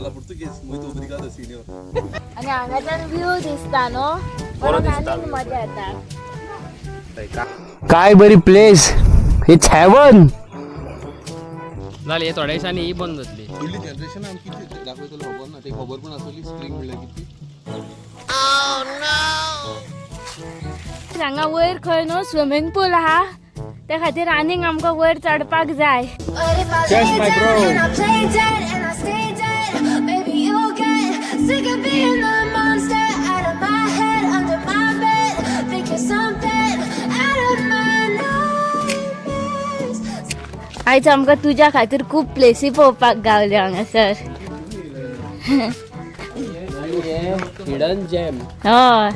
Fala português. Muito obrigado, senhor. आनी हांगाच्यान view दिसता न्हू, म्हणून आनीक मजा येता. काय बरी प्लेस, it's haven. जालें, थोड्या दिसांनी ही बंद जातली. फुडली जनरेशन आमकां कितें दाखयतलो खबर ना. ते खबर पण आसतली स्प्रींग म्हणल्यार कितें. हांगा वयर खंय न्हू स्विमींग पूल आहा, त्या खातीर आनीक आमकां वयर चडपाक जाय. But if I Yes, lay my down bro. and I play dead and I stay dead, maybe you'll get sick of being the monster out of my head, under my bed. Think you're something out of my nightmares. आयज आमकां तुज्या खातीर खूब प्लेसी पळोवपाक गावल्यो हांगासर. Hidden jam. हय,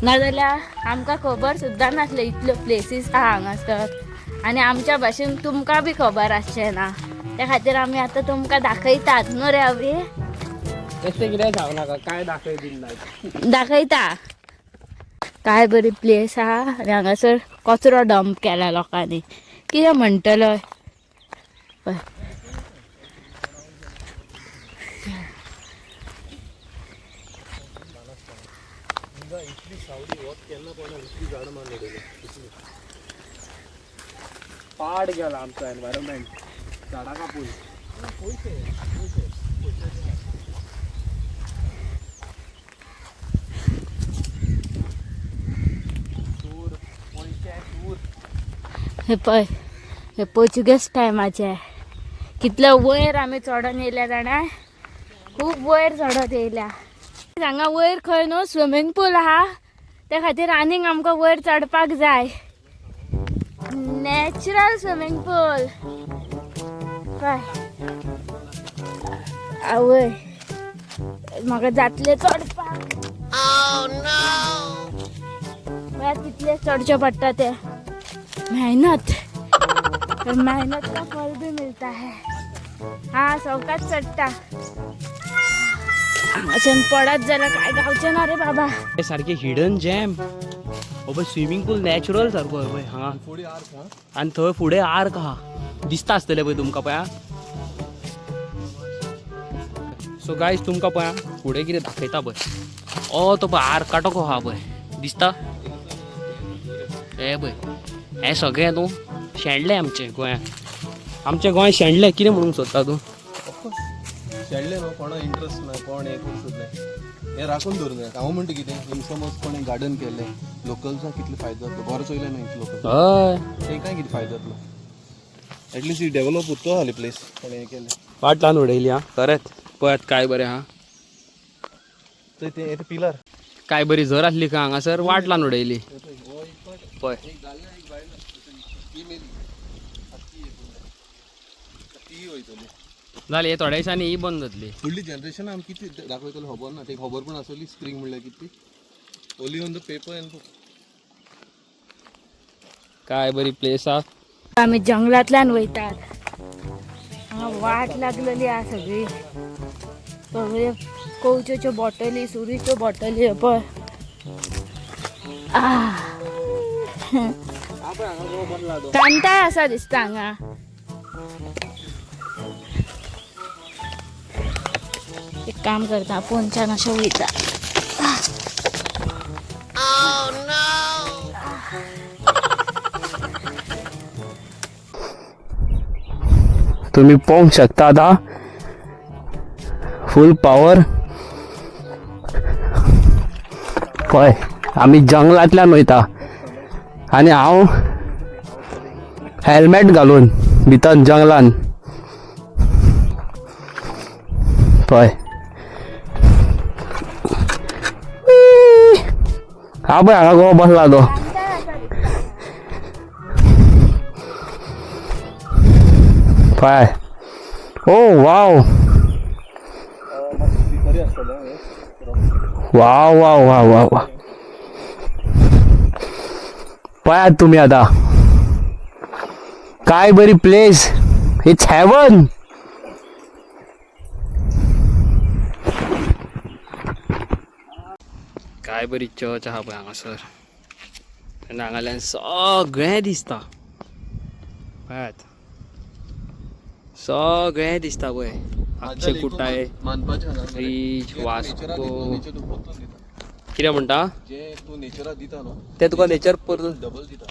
नाजाल्यार आमकां खबर सुद्दां नासलें इतल्यो प्लेसीस आहा हांगासर, आनी आमच्या भाशेन तुमकां बी खबर आसचें ना. त्या खातीर आमी आतां तुमकां दाखयतात न्हू रे अभी. तशें कितें सांगू नाका, काय दाखय बीन ना. दाखयता काय बरी प्लेस आहा. आनी हांगासर कचरो डंप केला लोकांनी, कितें म्हणटलो. पळय. पाड गेला आमचो एनवायरमेंट, झाडां कापून. हे पळय, हे पोर्चुगीज टायमाचे. कितले वयर आमी चडोन येयल्या जाणा, खूब वयर चडत येयल्या. हांगा वयर खंय न्हू स्विमींग पूल आहा, त्या खातीर आनीक आमकां वयर चडपाक जाय. नॅचरल स्विमींग पूल. पळय, आवय, म्हाका जातलें चडपाक? पळय कितलें चडचें पडटा तें. मेहनत और मेहनत का फल भी मिलता है. हा, सवकाच चडटा. हांगाच्यान पडत जाल्यार काय गावचें ना रे बाबा. हे सारखे हिडन जॅम. हो पळय स्विमींग पूल नॅचरल सारको. पळय हांगा. फुडें आर्क हा. आनी थंय फुडें आर्क आहा, दिसता आसतलें पळय तुमकां. पळया. सो गायज, तुमकां पळया फुडें कितें दाखयता पळय. ओ तो पळय आर्क काटो कसो आहा पळय, दिसता हे पळय. हें सगळें न्हू शेणलें आमचें गोंयांत, आमचें गोंय शेणलें. कितें म्हणूंक सोदता तूं? ऑफकोर्स शेणलें न्हू, कोणा इंट्रस्ट ना, कोण हें करूं सोदलें, हें राखून दवरूंक जाय. हांव म्हणटा कितें, हिंग समज कोणें गार्डन केल्लें, लोकल्साक कितलो फायदो जातलो. घर चोयलें न्हू हिंगचे लोकल, हय. तेंकां कितें फायदो जातलो. एटलिस्ट ही डेवलप उरतो जाली प्लेस कोणें हें केलें. वाट लावन उडयली हा खरेंच. पळयात काय बरें हा. तर तें पिलर. काय बरी झर आसली का हांगासर, वाट लावन उडयली पळय. एक दादलो एक बायल, ती मेली, ती ती वयतली. जालें, थोड्या दिसांनी ही बंद जातली. फुडली जनरेशन आमकां कितें दाखयतलो खबर ना. ते खबर पण आसतली स्प्रींग म्हणल्यार कितें. Only on the paper and book. काय बरी प्लेस आहा. आमी जंगलांतल्यान वयतात. हांगा वाट लागलेली आहा सगळी. सगळे कोवच्यो बॉटली, सुरीच्यो बॉटली पळय. कांतार आसा दिसता हांगा. एक काम करता, पोनच्यान अशें वयता. तुम्ही पळोवंक शकता आता फूल पावर. पळय, आमी जंगलांतल्यान वयता आनी हांव हेल्मेट घालून भितर जंगलान. पळय, हा पळय हांगा गो बसला तो. पळय, ओ वाव. स्लिपरी आसतलें हें. वाव वाव वाव वाव वाव. पळयात तुमी आता काय बरी प्लेस, it's haven. काय बरी चर्च आहा पळय हांगासर, आनी हांगाल्यान सगळें दिसता. पळयात, सगळें दिसता पळय. आक्षे कुटाय मानपाचें ना ब्रिज, वास्को. नेचर तुका परतून दिता. कितें म्हणटा? जे तूं नेचराक दिता न्हू ते तुका नेचर परतून डबल दिता.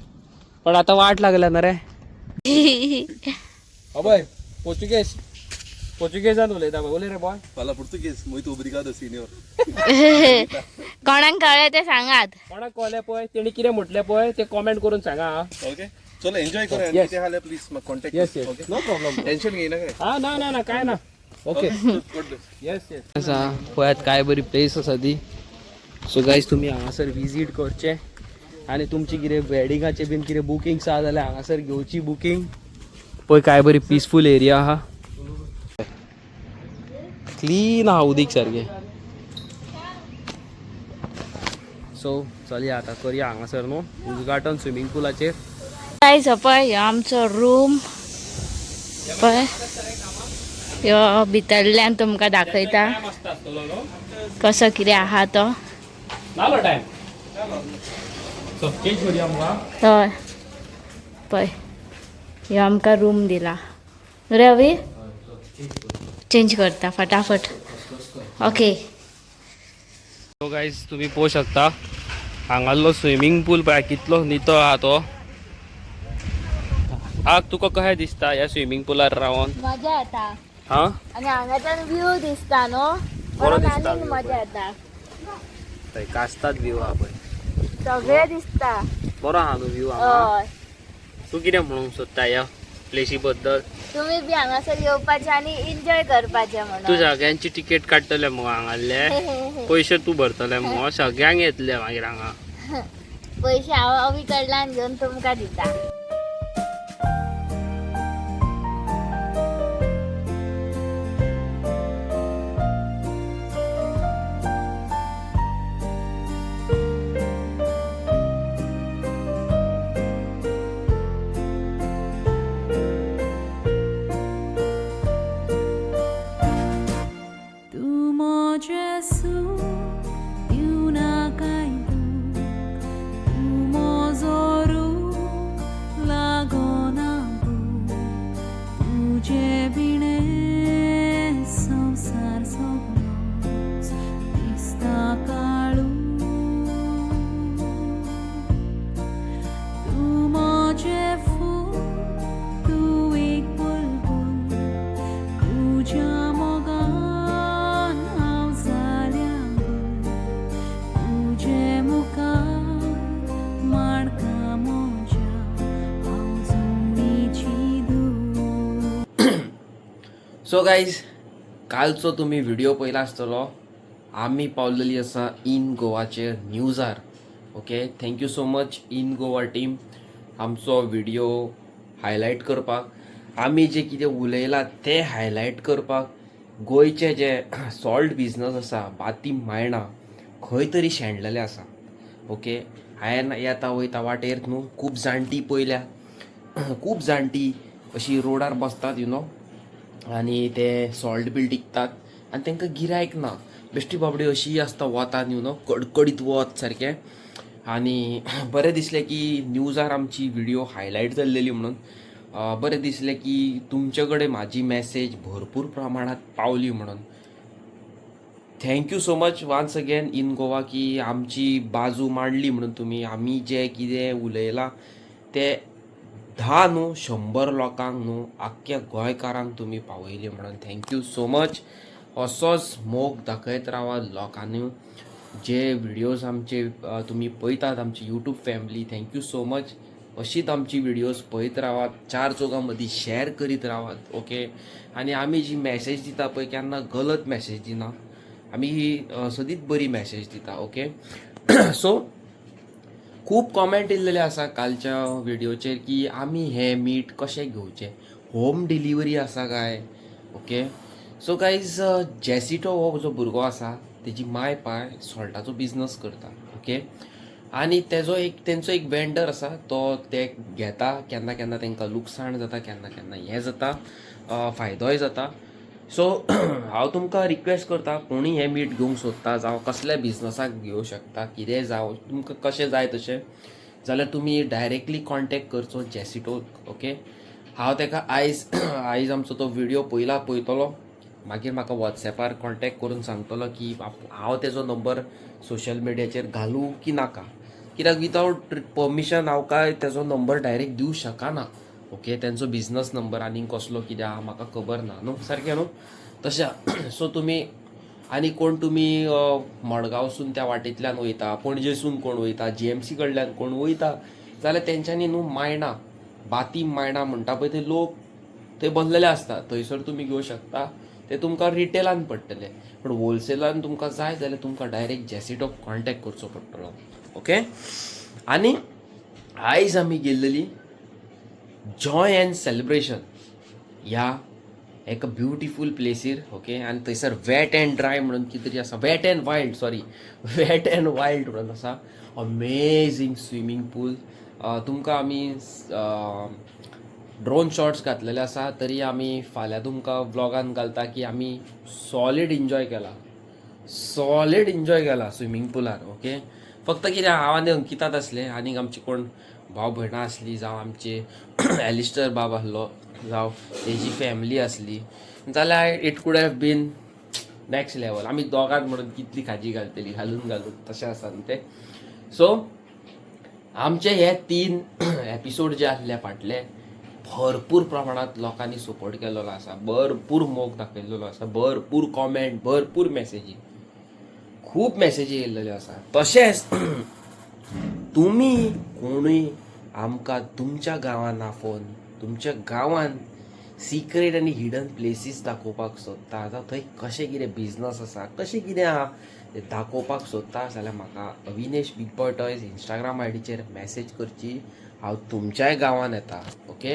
पण आता वाट लागल्या ना रे. अबय पोर्चुगेज पोर्चुगेजान उलयता पळय, उलय रे बॉय. फाल्यां पुर्तुगेज muito obrigado senhor. कोणाक कळ्ळें तें सांगात. कोणाक कळ्ळें पळय तेणी कितें म्हटलें पळय ते कॉमेंट करून सांगा हा. ओके चलो एन्जॉय करा आनी Yes. कितें जाल्यार प्लीज म्हाका contact. Yes yes okay no problem. Tension घेयनाका. हा ना ना ना काय ना. Okay. God bless. Yes yes. आसा पळयात काय बरी प्लेस आसा ती. सो गायज तुमी हांगासर विजीट करचें आनी तुमची कितें वेडिंगाचें बीन कितें बुकिंग्स आसा जाल्यार हांगासर घेवची बुकींग. पळय काय बरी पिसफूल एरिया आहा, क्लीन आहा उदीक सारकें. सो चलया आतां करया हांगासर न्हू उद्घाटन स्विमींग पुलाचेर. गायज पळय ह्यो आमचो रूम पळय, ह्यो भितरल्यान तुमकां दाखयता मस्त आसतलो न्हू. कसो कितें आहा तो. जालो टायम सो चेंज करुया मुगो. हय पळय ह्यो आमकां रूम दिला रे अवी. चेंज करता फटाफट. ओके. सो गायज तुम्ही पळोवंक शकता हांगासलो स्विमींग पूल पळय कितलो नितळ आहा तो. आग तुका कशें दिसता ह्या स्विमींग पुलार रावन? मजा येता. हा आनी हांगाच्यान व्यू दिसता न्हू, बरो म्हणून दिसता आनीक view. मजा येता. थंय कास्तात व्यू आहा पळय. सगळें दिसता. बरो आहा न्हू व्यू हांगा? हय. तूं कितें म्हणूंक सोदता ह्या प्लेसी बद्दल? तुम्ही बी हांगासर येवपाचें आनी एन्जॉय करपाचें तूं म्हणून. सगळ्यांची तिकेट काडटले मुगो हांगासले, पयशे तूं भरतले मुगो, सगळ्यांक येतले मागीर हांगा. पयशे हांव अवी कडल्यान घेवन तुमकां दिता. तूं म्हजें सूख दिवं नाकाय दूख, तूं म्हजो रूख लागना भूक, तुजे विणें संवसार सगळोच दिसता काळू. तूं म्हजें फूल, तूं एक बुलबुल, तुज्या मोगान हांव जाल्या गुल, तुजे मुखार माणकां म्हज्या हांव जमनीची धूळ. सो गायज कालचो तुमी व्हिडिओ पळयला आसतलो. आमी पावलेली आसा इन गोवाचेर न्यूजार. Okay, thank you so much In Goa team आमचो व्हिडिओ हायलायट करपाक, आमी जे कितें उलयलां तें हायलायट करपाक. गोंयचे जे सॉल्ट बिजनस आसा, बाती मायणां खंय तरी शेणलेले आसा. ओके, हांवें येता वयता वाटेर न्हू खूब जाणटी पळयल्या, खूब जाणटी अशी रोडार बसतात you know आनी ते सॉल्ट बील विकतात आनी तांकां गिरायक ना. बेश्टी बाबडी अशी आसता वतान you know कडकडीत वत सारकें. आनी बरें दिसलें की न्यूजार आमची व्हिडिओ हायलायट जाल्लेली म्हणून. बरें दिसलें की तुमचे कडेन म्हाजी मॅसेज भरपूर प्रमाणांत पावली म्हणून. Thank you so much once again In Goa की आमची बाजू मांडली म्हणून तुमी. आमी जें कितें उलयलां तें 10 न्हू 100 लोकांक न्हू आख्ख्या गोंयकारांक तुमी पावयली म्हणून thank you so much. असोच मोग दाखयत रावा लोकांनी. जे व्हिडियोज आमचे तुमी पळयतात, आमची YouTube family, thank you so much. अशीच आमची व्हिडियोज पळयत रावात, चार चौगां मदीं शॅर करीत रावात. ओके, आनी आमी जी मॅसेज दिता पळय केन्ना गलत मॅसेज दिना आमी, सदींच बरी मॅसेज दिता. ओके, सो खूब कॉमेंट येयल्लेले आसा कालच्या व्हिडियोचेर की आमी हें मीठ कशें घेवचें, होम डिलिव्हरी आसा काय? ओके, सो गायज जेसिटो हो जो भुरगो आसा तेजी माय पाय सॉल्टाचो बिजनस करता. ओके, आनी तेजो एक तेंचो एक वेंडर आसा, तो ते घेता. केन्ना केन्ना तेंकां लुकसाण जाता, केन्ना केन्ना हें जाता, फायदोय जाता. सो हांव तुमकां रिक्वेस्ट करता, कोणी हें मीठ घेवंक सोदता जावं कसल्या बिजनसाक घेवंक शकता, कितेंय जावं, तुमकां कशें जाय तशें जाल्यार तुमी डायरेक्टली कॉन्टेक्ट करचो जेसिटोक. ओके, हांव तेका आयज आयज आमचो तो व्हिडियो पयला पळयतलो. मागीर म्हाका वॉट्सॅपार कॉन्टेक्ट करून सांगतलो की हांव तेजो नंबर सोशल मिडियाचेर घालूं की नाका, कित्याक विदावट परमिशन हांव काय तेजो नंबर डायरेक्ट दिवं शकना. ओके, तेंचो बिजनस नंबर आनीक कसलो कितें आहा म्हाका खबर ना न्हू, सारकें न्हू तशें. सो तुमी आनी कोण तुमी मडगांवसून त्या वाटेंतल्यान वयता, पणजेसून कोण वयता, जीएमसी कडल्यान कोण वयता जाल्यार तेंच्यांनी न्हू मायणा, बातीम मायणा म्हणटा पळय, ते लोक थंय बसलेले आसता, थंयसर तुमी घेवं शकता. ते तुमकां रिटेलान पडटले, पूण होलसेलान तुमकां जाय जाल्यार तुमकां डायरेक्ट जेसिटोक कॉन्टेक्ट करचो पडटलो. ओके, आनी आयज आमी गेल्लेली जॉय अँड सेलिब्रेशन ह्या एका ब्युटिफूल प्लेसीर. ओके, आनी थंयसर वेट अँड ड्राय म्हणून कितें तरी आसा, wet and wild, sorry, wet and wild म्हणून आसा, अमेझींग स्विमींग पूल. तुमकां आमी ड्रोन शॉट्स घातलेले आसा, तरी आमी फाल्यां तुमकां व्लॉगान घालता की आमी सॉलीड एन्जॉय केला, सॉलीड एन्जॉय केला स्विमींग पुलार. ओके, फक्त कितें, हांव आनी अंकितात आसले, आनीक आमची कोण भाव भयणां आसली, जावं आमचे एलिस्टर बाब आसलो, जावं तेजी फॅमिली आसली जाल्यार it could have been next level. आमी दोगांत म्हणून कितली खाजी घालतली घालून घालून, तशें आसा न्हू तें. सो आमचे हे 3 एपिसोड जे आसले फाटले, भरपूर प्रमाणांत लोकांनी सपोर्ट केल्लो आसा, भरपूर मोग दाखयल्लो आसा, भरपूर कॉमेंट, भरपूर मॅसेजी, खूब मॅसेजी येयल्लेल्यो आसा. तशेंच तुमी कोणूय आमकां तुमच्या गांवान आफोवन तुमच्या गांवान सिक्रेट आनी हिडन प्लेसीस दाखोवपाक सोदता, जावं थंय कशें कितें बिजनस आसा, कशें कितें आहा तें दाखोवपाक सोदता जाल्यार म्हाका अविनेश बीग बॉय टॉयज इंस्टाग्राम आयडीचेर मॅसेज करची. हांव तुमच्याय गांवान येता. ओके,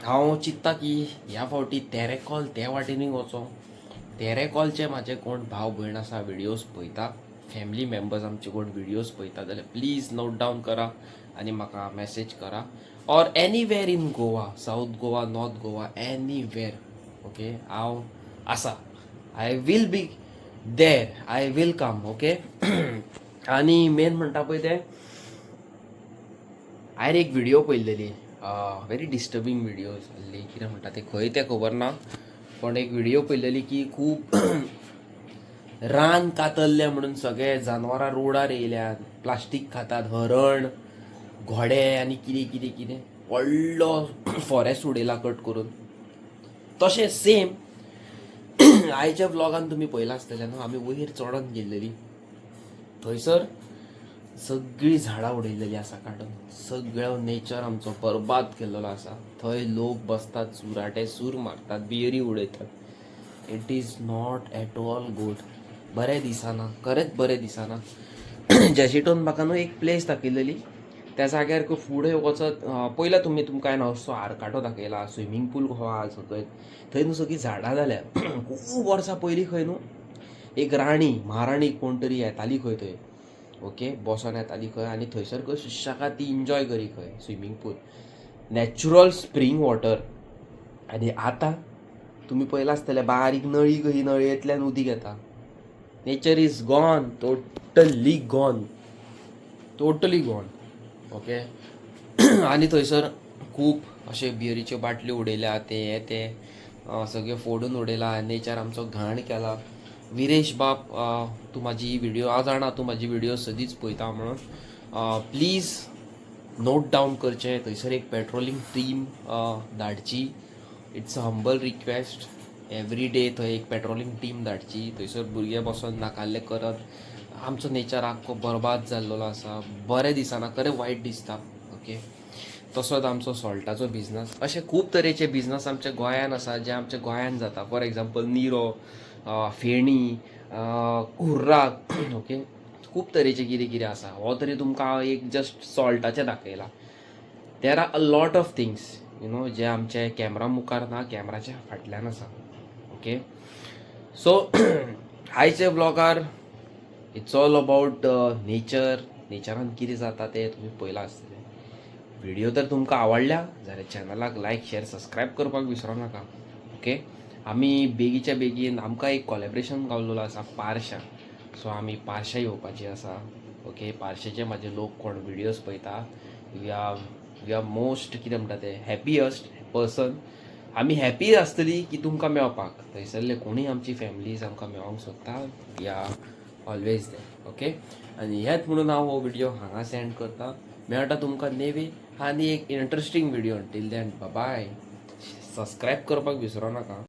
हांव चिंत्ता की ह्या फावटी तेरेकॉल ते वाटेनूय वचों. तेरेकॉलचे म्हाजे कोण भाव भयण आसा, विडियोज पळयता, फॅमिली मेंबर्स आमचे कोण विडियोज पळयता जाल्यार प्लीज नोट डावन करा आनी म्हाका मॅसेज करा, or anywhere in Goa, South Goa, North Goa, anywhere. Okay, हांव आसा, I will be there, I will come. Okay, आनी मेन म्हणटा पळय तें, हांवें एक व्हिडियो पळयल्लेली, व्हेरी डिस्टर्बींग व्हिडियो जाल्ली. कितें म्हणटा तें, खंय तें खबर ना, पण एक व्हिडियो पळयलेली की खूब रान कातरलें म्हणून सगळे जानवरां रोडार येयल्यात, प्लास्टीक खातात, हरण, घोडे आनी कितें कितें कितें. व्हडलो फॉरेस्ट उडयला कट करून. तशें सेम आयच्या व्लॉगान तुमी पळयलां आसतलें न्हू, आमी वयर चडोन गेल्लेली, थंयसर सगळीं झाडां उडयलेलीं आसा काडून, सगळो नेचर आमचो बरबाद केल्लो आसा. थंय लोक बसतात, सुराटे सूर मारतात, बियरी उडयतात. It is not at all good. बरें दिसना, खरेंच बरें दिसना. जेसिटोन म्हाका न्हू एक प्लेस दाखयलेली, त्या जाग्यार फुडें वचत पयला तुमी, तुमकां हांवें असो आरकाटो दाखयला, स्विमींग पूल कसो आहा सकयल, थंय न्हू सगळीं झाडां जाल्या. खूब वर्सां पयलीं खंय न्हू एक राणी, महाराणी कोण तरी येताली खंय थंय, ओके, बसोन येताली खंय आनी थंयसर खंय सुशेगाद ती इंजॉय करी खंय swimming pool, natural spring water. आनी आतां तुमी पळयलां आसतलें, बारीक नळी कशी, नळयेंतल्यान उदीक येता. Nature is gone, totally gone, totally gone. Okay, आनी थंयसर खूब अशे बियरीच्यो बाटल्यो उडयल्या, ते हे ते सगळें फोडून उडयला, नेचर आमचो घाण केला. विरेश बाब, तूं म्हाजी व्हिडियो, हांव जाणा तूं म्हाजी व्हिडियो सदींच पळयता म्हणून, प्लीज नोट डावन करचें, थंयसर एक पेट्रोलिंग टीम धाडची. It's a humble request. Every day थंय एक पेट्रोलिंग टीम धाडची. थंयसर भुरगे बसोन नाकाल्ले करत आमचो नेचर आख्खो बरबाद जाल्लो आसा. बरें दिसना, खरें वायट दिसता. ओके, तसोच आमचो सॉल्टाचो बिजनस, अशे खूब तरेचे बिजनस आमच्या गोंयान आसा, जे आमच्या गोंयान जाता. फॉर एग्जाम्पल निरो, फेणी, हुर्राक, ओके, खूब तरेचे कितें कितें आसा. हो तरी तुमकां हांव एक जस्ट सॉल्टाचें दाखयलां. There are a lot of things जे आमचे कॅमरा मुखार ना, कॅमराच्या फाटल्यान आसा. ओके, सो आयच्या व्लॉगार it's all about nature. नेचरान कितें जाता तें तुमी पळयलां आसतलें. व्हिडिओ तर तुमकां आवडल्या जाल्यार चॅनलाक लायक, शेर, सबस्क्रायब करपाक विसरो नाका. ओके, आमी बेगीच्या बेगीन, आमकां एक कॉलेब्रेशन गावलेलो आसा पारशा, सो आमी पारशा येवपाची आसा. ओके, पारशेचे म्हाजे लोक कोण व्हिडियोज पळयता, we are most, कितें म्हणटा ते, हॅपियस्ट पर्सन. आमी हॅपी आसतली की तुमकां मेळपाक. थंयसरले कोणूय आमची फॅमिलीज आमकां मेळोंक सोदता, we are always there, okay. आनी हेच म्हणून हांव हो व्हिडियो हांगा सेंड करता. मेळटा तुमकां नेवी आनी एक interesting video. Till then, bye. Subscribe करपाक विसरो नाका.